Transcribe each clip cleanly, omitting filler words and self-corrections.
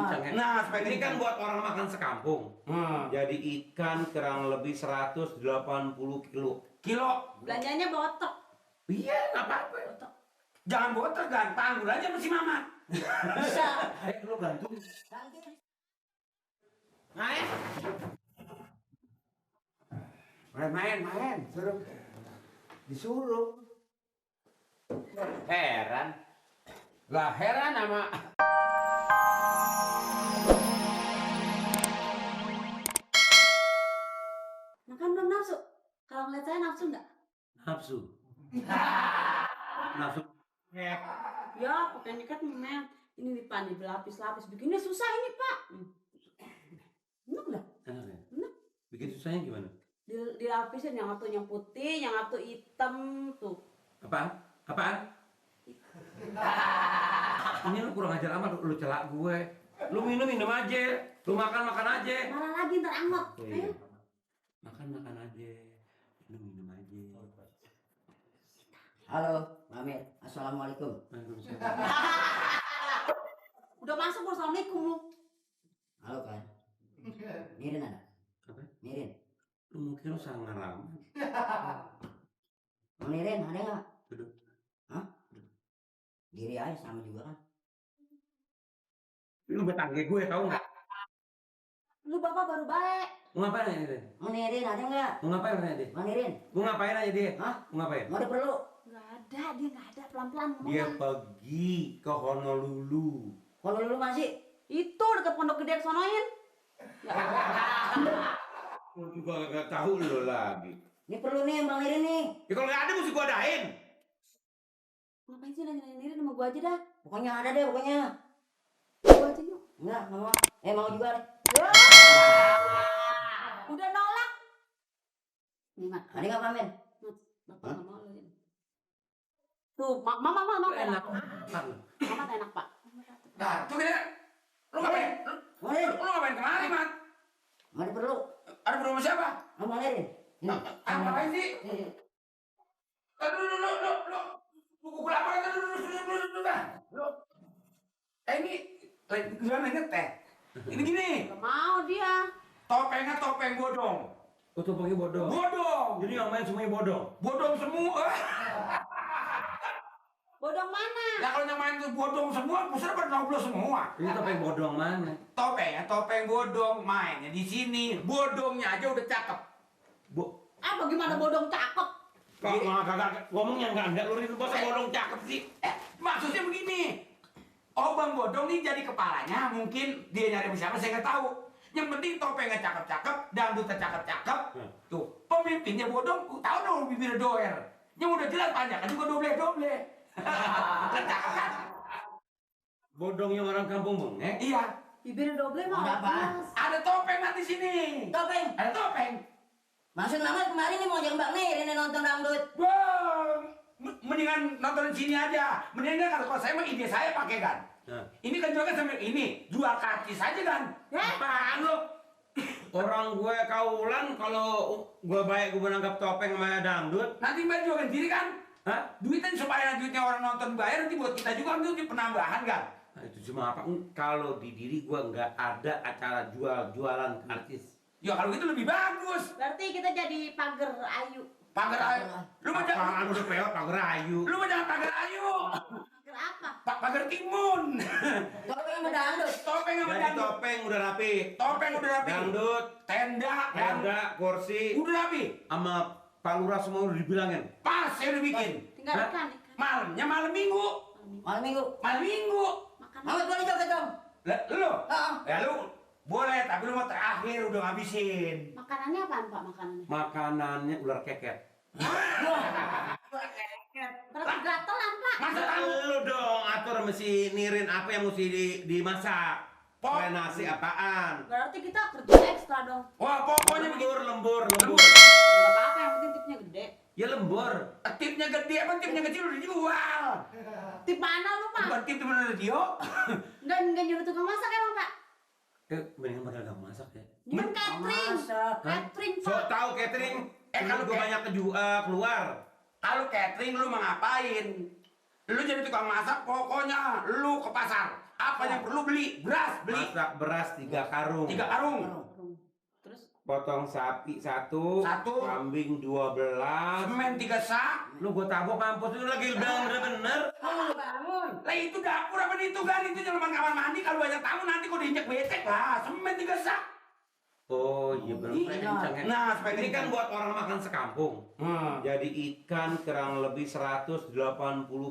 kencang ya. Nah, supaya ini kan kencang. buat orang makan sekampung. Jadi ikan kurang lebih 180 kilo. Belanjanya botok. Iya, nggak apa-apa. Jangan botak kan, panggul aja sama si Mamat. Bisa. Lu gantung. Main, suruh. Disuruh. Heran. Lah heran sama Makan belum nafsu? Kalau ngeliat saya nafsu nggak? nafsu. Nafsu. Ya, pokoknya kan memang ini nih Pak, nih berlapis-lapis. Bikinnya susah ini Pak. Enak dah. Enak ya? Enak. Bikin susahnya gimana? Dilapisin yang satu yang putih, yang satu hitam tuh. Apaan? Apaan? Ini lu kurang ajar amat, lu celak gue. Lu minum aja, lu makan aja. Marah lagi ntar angot. Oh, iya. Makan aja, minum aja. Halo, Mamir. Assalamualaikum. Waalaikumsalam. Udah masuk Assalamualaikum lu. Halo kan. Mirin ada? Apa? Mirin. Lu mungkin lu sangat ramah. Mau Mirin ada nggak? Duduk. Hah? Diri aja sama juga kan. Lu betangge gue tau nggak? Lu bapak baru baik. Mau ngapain aja dia? Mau Mirin ada nggak? Mau ngapain aja dia? Mau Mirin? Mau ngapain aja dia? Hah? Mau ngapain? Mau perlu? Nggak ada, dia nggak ada. Pelan-pelan Dia ngomong. pergi ke Honolulu. Kalau dulu masih. Itu deket pondok gede sonoin. Lu juga gak tahu lo lagi. Ini perlu nih Bang Mirin nih. Ya kalau nggak ada mesti gua adain. Ngapain sih nanya-nanya sama gua aja dah. Pokoknya ada deh pokoknya. Gua aja yuk. Enggak, nggak mau. Mau juga deh. Udah nolak. Nih mak, Ada nggak Mamir? bapak nggak mau lagi. Tuh, mama Enak. Mama enak Pak. Nah, tuh gini. Lu ngapain? Mau Mirin? Lu ngapain kemari, Mat? Mau perlu? Ada perlu sama siapa? Mau Mirin? Ini. Ngapain sih? Ini. Lu pukul apa? Lu. Ini lagi gimana ngeteh? Ini gini, Gak mau dia. topengnya topeng bodong. Oh, tuh pakai bodong. Bodong. Jadi yang main semuanya bodong. Bodong semua. Bodong mana? Nah kalau yang main tuh bodong semua, pusat pada noblos semua. Ini topeng bodong mana? Topeng bodong mainnya di sini. Bodongnya aja udah cakep. Apa gimana bodong cakep? Kok kagak ngomongnya enggak lu itu bahasa bodong cakep sih. Maksudnya begini. Oh Bang Bodong nih jadi kepalanya, mungkin dia nyari siapa saya nggak tahu. Yang penting topengnya cakep-cakep, dangdutnya cakep-cakep. Tuh, pemimpinnya Bodong, tahu dong bibirnya doer. Yang udah jelas panjang kan juga doble-doble. Kan cakep kan? Bodong yang orang kampung bengek. Iya, Bibirnya doble mah. Ada apa? Mas. ada topeng nanti sini. Topeng. Ada topeng. Maksud Mamir kemarin nih mau ajak Bang Mirin nih nonton dangdut. Bang, mendingan nonton sini aja. Mendingan kalau saya mah ide saya pakai kan. Nah, Ini kan juga sambil ini jual karcis aja kan. apaan lu? Orang gue kaulan kalau gue baik gue menangkap topeng sama dangdut. Nanti mbak jualan diri kan. Hah? Duitnya supaya duitnya orang nonton bayar nanti buat kita juga kan itu penambahan kan. Nah, itu cuma apa? Kalau di diri gue nggak ada acara jualan karcis. Ya kalau gitu lebih bagus. Berarti kita jadi pagar ayu. Pagar ayu. Lu mah jangan Apaan udah pewat pagar ayu. lu mah jangan pagar ayu. Pagar apa? Pagar timun. Topeng sama dangdut. Topeng sama Jadi dangdut. topeng udah rapi. Topeng udah rapi. Dangdut, Tenda, tenda, kursi, udah rapi. sama palura semua udah dibilangin. Pas saya udah bikin. Tinggal Hah? ikan. Malamnya malam minggu. Malam minggu. Malam minggu. Makan. Mamir boleh joget dong. Lu? Heeh. Ya lu boleh tapi lu mau terakhir udah ngabisin. Makanannya apaan Pak makanannya? Makanannya ular keket. Berarti gatelan Pak. Masa Lu dong atur mesti nirin apa yang mesti dimasak. Pakai nasi apaan? Berarti kita kerja ekstra dong. Wah, pokoknya begitu. Lembur. Enggak apa-apa yang penting tipnya gede. Ya lembur. Tipnya gede apa tipnya kecil udah dijual. Tip mana lu Pak? Bukan tip temen radio. Enggak nyuruh tukang masak emang Pak? Mendingan pakai gak masak ya. Ini kan catering. Masak. Catering So Pak. tahu catering. Kalau Kalau gue banyak keluar. Kalau catering lu mau ngapain? Lu jadi tukang masak, pokoknya lu ke pasar. Apa yang perlu beli? Beras, beli Masak beras 3 karung. 3 karung. Terus Potong sapi 1, Satu. kambing 12. Semen 3 sak. Lu gua tabok mampus lu lagi bilang bener-bener. Bangun. Lah itu dapur apa itu kan? Itu nyeleman kamar mandi. Kalau banyak tamu nanti kok diinjek becek lah. Semen 3 sak. Oh iya bener. Iya. Nah, supaya Ini kan kencang. buat orang makan sekampung. Jadi ikan kurang lebih 180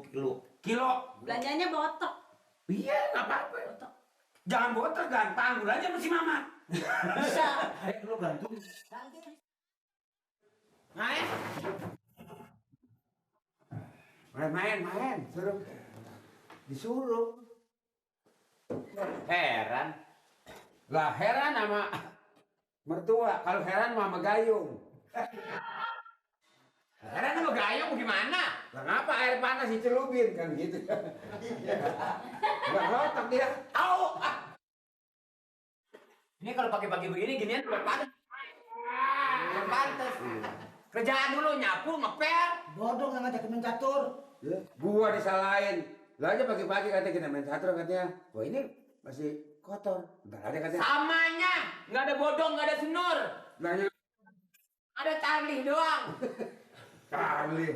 kilo. Kilo. belanjanya botok. Iya, nggak apa-apa. Botok. Jangan boter kan, panggul aja sama si Mamat. Bisa. Lu bantu. Ganti. Main. Suruh. Disuruh. Heran. Lah heran sama mertua. Kalau heran sama gayung. Heran lu gayung gimana? Lah ngapa air panas dicelupin kan gitu. Nggak rotok dia. Au! Ini kalau pagi-pagi begini ginian belum pantas. Belum pantas. Kerjaan dulu nyapu, ngepel. Bodong yang ngajak main catur. Ya, gua disalahin. Lah aja pagi-pagi katanya kita main catur katanya. Wah ini masih kotor. Bentar ada katanya. Samanya, nggak ada bodong, nggak ada senur. Nanya Ada Charlie doang. kali.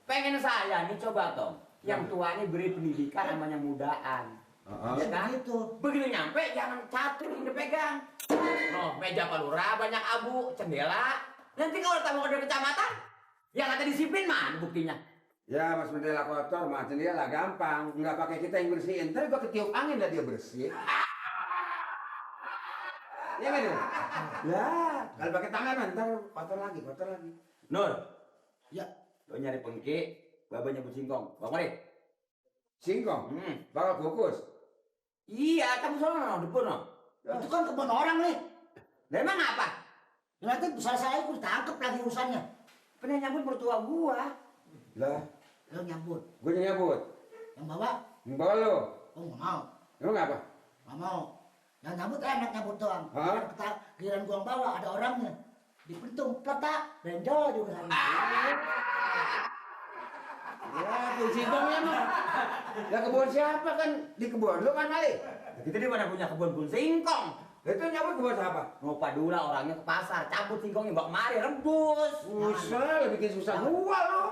Pengen saya nih coba Tom. Yang tua ini beri pendidikan namanya mudaan. Ya kan? Gitu. Begitu nyampe jangan catur yang dipegang. No, meja palura banyak abu, jendela. Nanti kalau tamu dari kecamatan, yang ada disiplin mana buktinya? Ya mas bendela kotor, mas dia lah gampang. Nggak pakai kita yang bersihin. Ntar gua ketiup angin lah dia bersih. Ya kan ya? Ya, kalau pakai tangan ntar kotor lagi. Nur, Ya. lo nyari pengki, bapak nyebut singkong. Bang Mari. Singkong, Hmm. bakal kukus. Iya, kamu sono depan no. Itu kan kebun orang nih. Lah emang apa? Nanti saya ikut tangkep lagi urusannya. Pernah nyambut mertua gua. Lah, Lo nyambut. gua nyabut. Yang bawa, Bawa lo. oh nggak mau. Emang apa? Nggak mau. Yang nyambut enak nyambut doang. Hah? Giliran gua yang bawa ada orangnya. Dipentung, pletak, benjol juga. Ya, tuh singkongnya mah. Lah kebun siapa kan? Di kebun lo kan Ali? Kita di mana punya kebun singkong. Itu nyabut kebun siapa? Lupa dulu lah orangnya ke pasar, cabut singkongnya bawa kemari, rebus. Usah, bikin susah gua lo.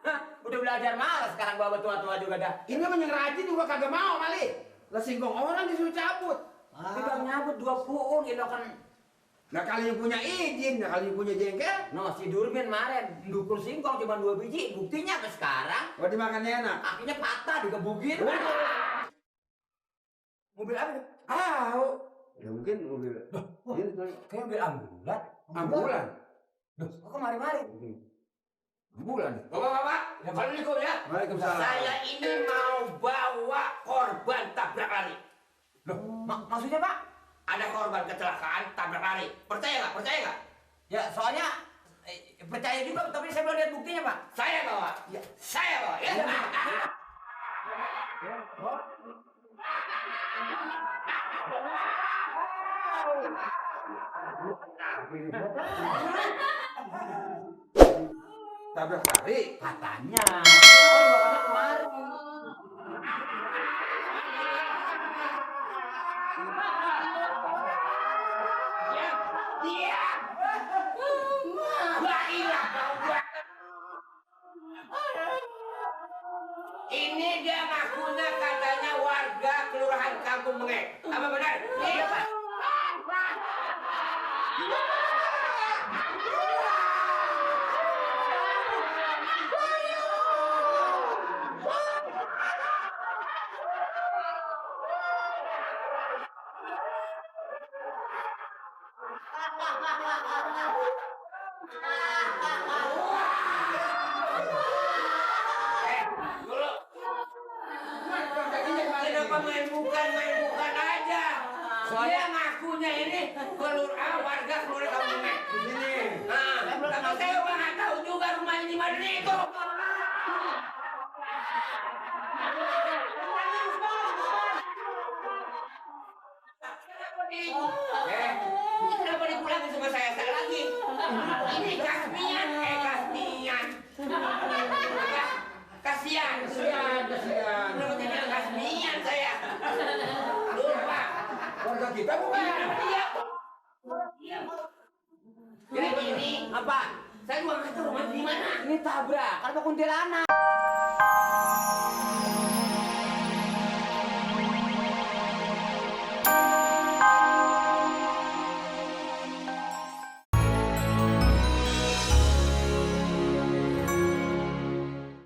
Hah, udah belajar malas sekarang bawa tua-tua juga dah. Ini mah yang rajin juga kagak mau Ali. Lah singkong orang disuruh cabut. Kita nyabut 2 puun, itu kan. Nah kali yang punya izin, nah kali yang punya jengkel, No, si Durmin kemarin dukul singkong cuma 2 biji, buktinya sampai sekarang oh dimakannya enak. kakinya patah digebugin. Mobil apa nih? Tahu. Ya mungkin mobil. Ini tuh Kayak mobil ambulan. ambulan. Loh, kok kemari-mari? Ambulan. Bapak-bapak, Assalamualaikum ya. Waalaikumsalam. Saya ini mau bawa korban tabrak lari. Loh, maksudnya Pak? Ada korban kecelakaan tabrak lari. Percaya nggak? Percaya nggak? Ya, soalnya percaya juga, tapi saya belum lihat buktinya Pak. Saya bawa. Ya, saya bawa. Ya. Tabrak lari. Katanya. Oh, bawaannya kemarin. Dia. Baiklah kau buat. Ini dia ngakunya katanya warga kelurahan Kampung Mengek. Apa benar? Iya Pak. Dulu. Kenapa main bukan aja? Soalnya ngakunya ini warga kelurahan Kampung Mengek. Begini. Nah, tapi saya nggak tahu juga rumah ini mana itu. Kenapa dipulangin sama saya lagi? Ini Kasmian, Kasmian. kasihan. Kasihan. Belum jadi kasmian saya. Lupa. Warga kita bukan? Iya. Ini apa? Saya juga nggak tahu rumah di mana. Ini tabrak, kalau kuntilanak.